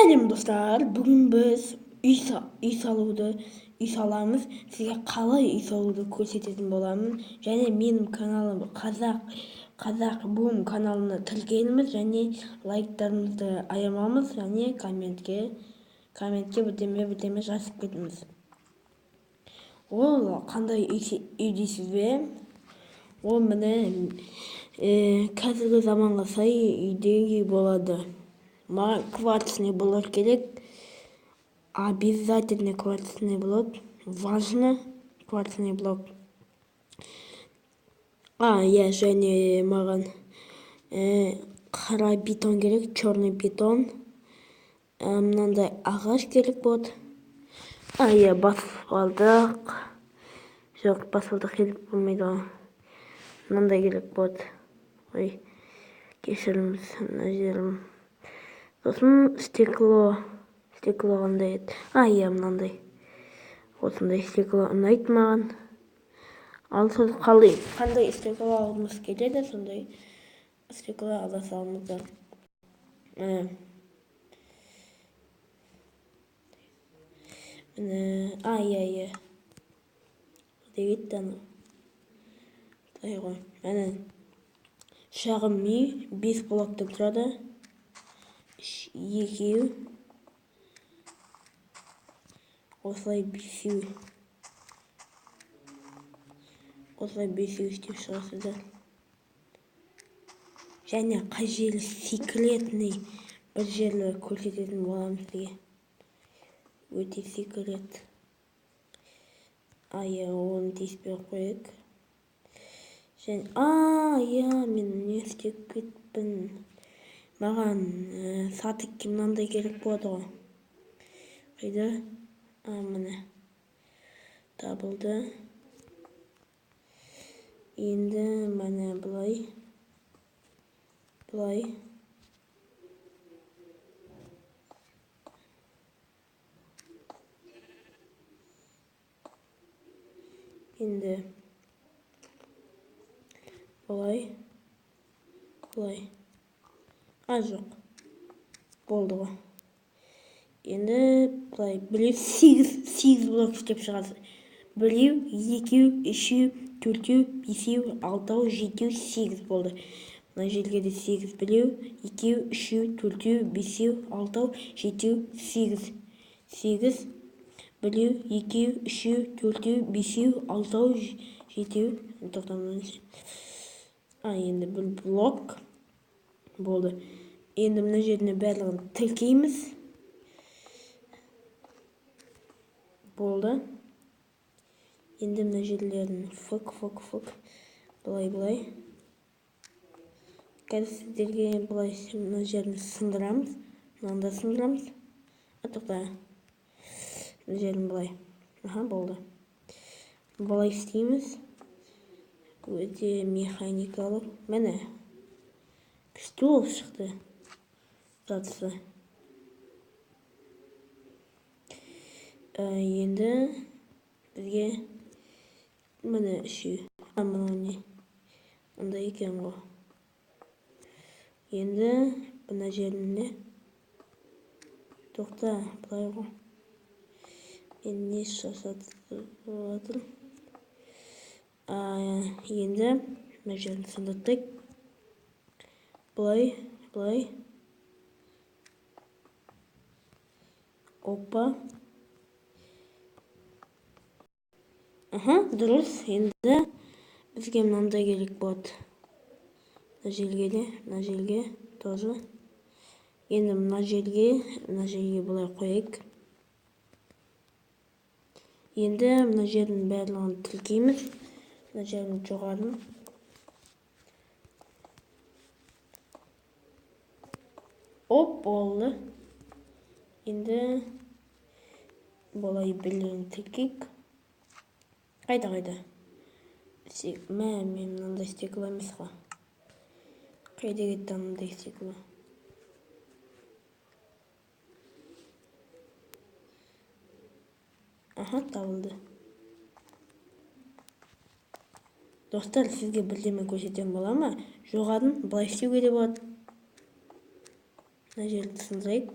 Сәлем, достар! Бүгін біз үй салуды, үй саламыз. Сізге қалай үй салуды көрсететін боламын. Және менің каналым Қазақ Бум каналына тіркеліңіз және лайктарыңызды аямаңыз және комментке бірдеме жазып кетіңіз. Ол қандай үй дейсіз бе? Ол міне, қазіргі заманға сай үйдегі болады. Маған кварцный блок керек. Обязательно кварцный блок. Важно кварцный блок. Иә, және маған қара бетон керек, черный бетон. Мынандай ағаш керек болады. Иә, баспалдақ. Жоқ, баспалдақ керек болмайды ғой. Мынандай керек болады. Ой, кешіріңіз, мына жерім. Сосын стекло. Стекло қандай еді? Иә, мынандай. Осындай стекло ұнайды маған. Ал сол қандай стекло алғымыз келеді, сондай стекло ала салыңыздар. Міне, иә, иә. Деген анау. Былай ғой. Міне, шағын үй 5 блоктан тұрады. Үш, екеу. Осылай бесеу. Осылай бесеу істеп шығасыздар. Және қай жері секретный бір жерлер көрсететін боламын сізге. Өте секрет. Иә, оны тиіспей ақ қояйық. Және, иә, мен не істеп кетіппін. Маған сатып мынандай керек болады ғой. Қайда? Міне. Табылды. Енді міне былай. Былай. Енді былай. Былай. Жоқ. Болды ғой. Енді былай біреу 8 блок істеп шығасыз. Біреу, екеу, үшеу, төртеу, бесеу, алтау, жетеу, 8 болды. Мына жерге де 8. Біреу, екеу, үшеу, төртеу, бесеу, алтау, жетеу, 8. 8. Біреу, екеу, үшеу, төртеу, бесеу, алтау, жетеу. Тоқтамаңыз. Енді бір блок болды. Енді мына жеріне барлығын тіркейміз. Болды. Енді мына жерлерін фк, фк, фк. Былай, былай. Қазір сіздерге былай мына жерін сындырамыз. Мынаны да сындырамыз. Тоқта. Мына жерін былай. Аха, болды. Былай істейміз. Өте механикалық. Міне. Күшті болып шықты. Жатысы. Енді бізге міне үшеу. Мынау не? Мындай екен ғой. Енді мына жеріне тоқта, былай ғой. Мен не шашатып жатырмын? Енді мына жерін сындырдық. Былай, былай. Опа. Аха, дұрыс. Енді бізге мынандай керек болады. Мына жерге де, мына жерге тоже. Енді мына жерге былай қояйық. Енді мына жердің барлығын тіркейміз. Мына жердің жоғарын. Оп, болды. Енді былай біреуін тіркейік. Қайда, қайда? Мә, мен мынандай стекло емес қой. Қайда кетті анандай стекло? Аха, табылды. Достар, сізге бірдеме көрсетем бола ма? Жоғарын былай істеуге де болады. Мына жерді сындырайық.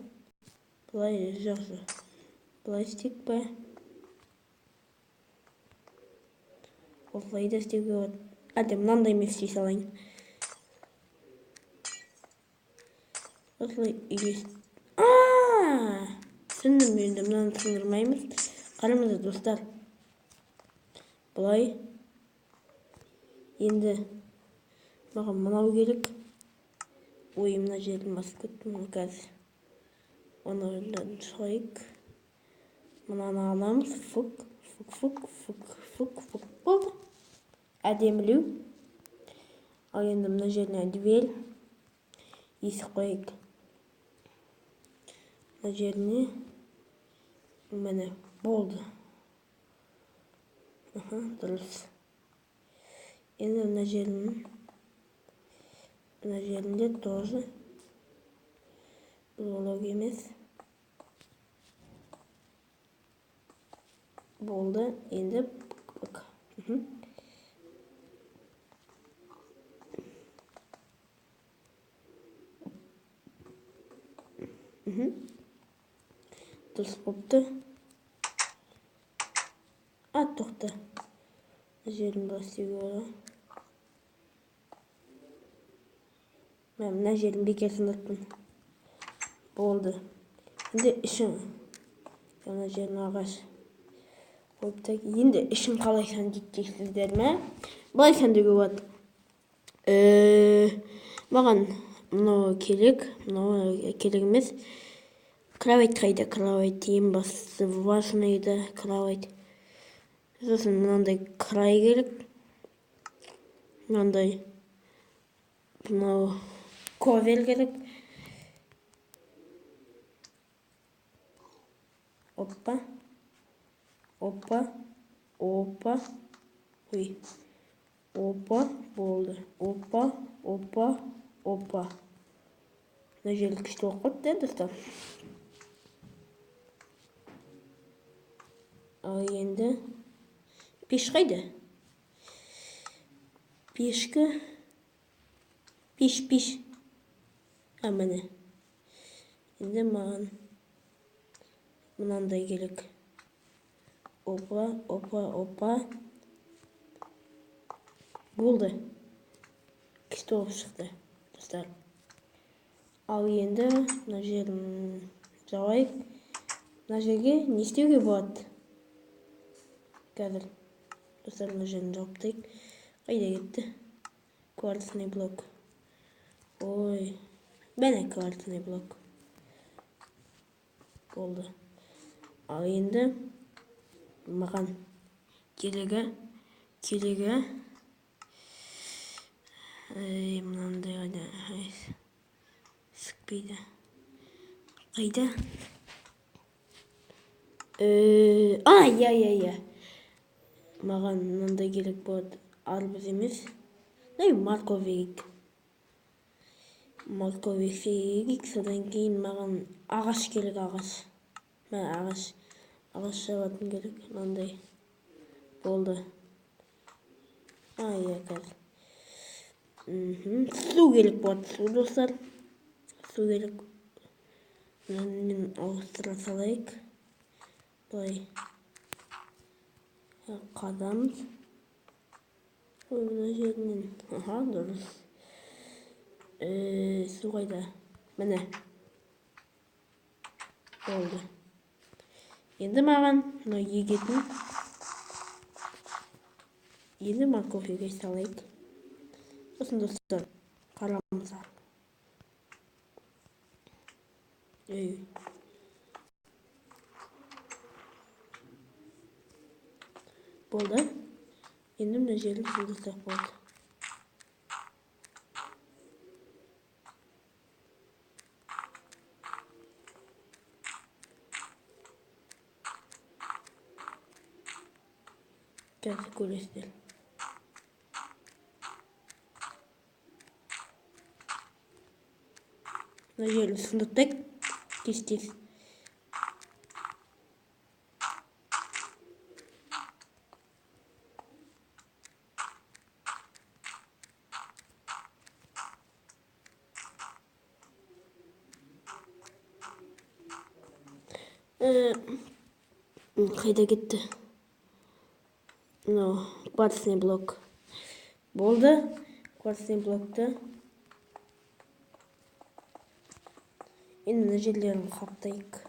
Былай, жоқ, жоқ. Былай істейік па? Осылай да істеуге болады. Әлде мынандай емес істей салайын. Осылай үйлес. Түсіндім енді, мынаны сындырмаймыз. Қараңыздар, достар. Былай. Енді маған мынау керек. Ой, мына жерін басып кеттім ғой қазір. Оны шығайық. Мынаны аламыз. Фук, фук, фук, фук, фук, фук. Болды. Әдемілеу. Ал енді мына жеріне дверь. Есік қояйық. Мына жеріне міне болды. Дұрыс. Енді мына жерінде тоже блок емес. Болды. Енді дұрыс болыпты. Тоқта. Мына жерін былай істеуге болады. Мына жерін бекер сындырыппын. Болды. Енді ішін. Мына жерін ағаш қойып та. Енді ішін қалай сәндейді дейсіздер ме? Былай сәндеуге болады. Маған мынау керек, мынау керек емес. Кровать қайда? Кровать ең бастысы важный да кровать. Сосын мынандай край керек. Мынандай мынау ковер керек. Опа. Опа. Опа. Ой. Опа. Болды. Опа. Опа. Опа. Мына жерді күшті болып қалыпты, достар. Ал енді пеш қайда? Пешкі. Пеш, пеш. Міне. Енді маған мынандай керек. Опа, опа, опа. Болды. Күшті болып шықты, достар. Ал енді мына жерін жабайық. Мына жерге не істеуге болады? Қазір достар мына жерін жауып тастайық. Қайда кетті? Кварцный блок. Ой, міне кварцный блок. Болды. Ал енді маған керегі. Ей, мынандай қайда? Сікпейді. Қайда? Я. Маған мынандай керек болады. Арбуз емес. Ей, морковь егейік. Морковь егейік. Содан кейін маған ағаш керек, ағаш. Мә, ағаш. Ағаш жабатын керек. Мынандай. Болды. Я, қазір. Су керек болады. Су, достар. Су керек. Мынаны мен ауыстыра салайық. Былай. Қазамыз. Ой, мына жерінен. Аха, дұрыс. Су қайда? Міне. Болды. Енді маған мына егетін. Енді морковь еге салайық. Сосын достар, қарамыз. Ей. Болды. Енді мына жерін сындырсақ болады. Қазір көресіздер. Мына жерін сындыртайық. Тез-тез. Қайда кетті? Мынау кварцный блок. Болды. Кварцный блокты. Енді мына жерлерін қаптайық.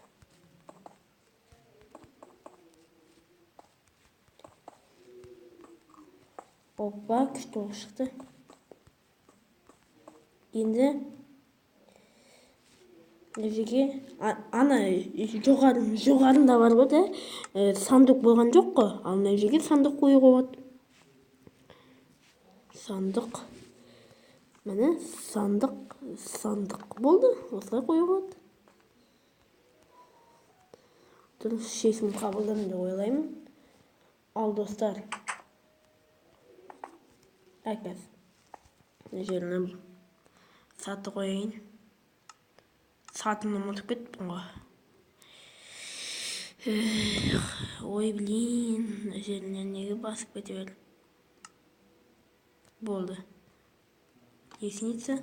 Опа, күшті болып шықты. Енді мына жерге ана жоғарында бар ғой да, сандық болған жоқ қой. Ал мына жерге сандық қоюға болады. Сандық. Міне сандық, сандық болды. Осылай қоюға болады. Дұрыс шешім қабылдадым деп ойлаймын. Ал достар, әкес мына жеріне саты қояйын. Сатыны ұмытып кеттім ғой. Эх, ой, блин, мына жеріне неге басып кете бердім. Болды. Лестница.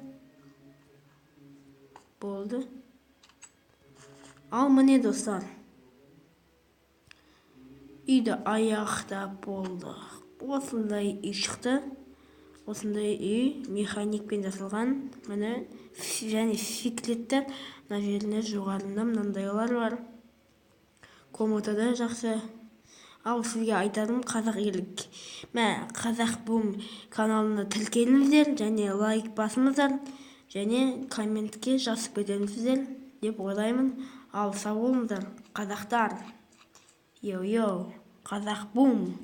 Болды. Ал міне достар. Үйді аяқтап болдық. Осындай үй шықты. Осындай үй механикпен жасалған. Міне және секреттер мына жерінде жоғарында мынандайлар бар. Комнатада жақсы. Ал сізге айтарым, қазақ елік. Мә, Қазақ Бум каналына тіркеліңіздер және лайк басыңыздар және комментке жазып кетіңіздер деп ойлаймын. Ал сау болыңыздар, қазақтар. Йоу-йоу, Қазақ Бум.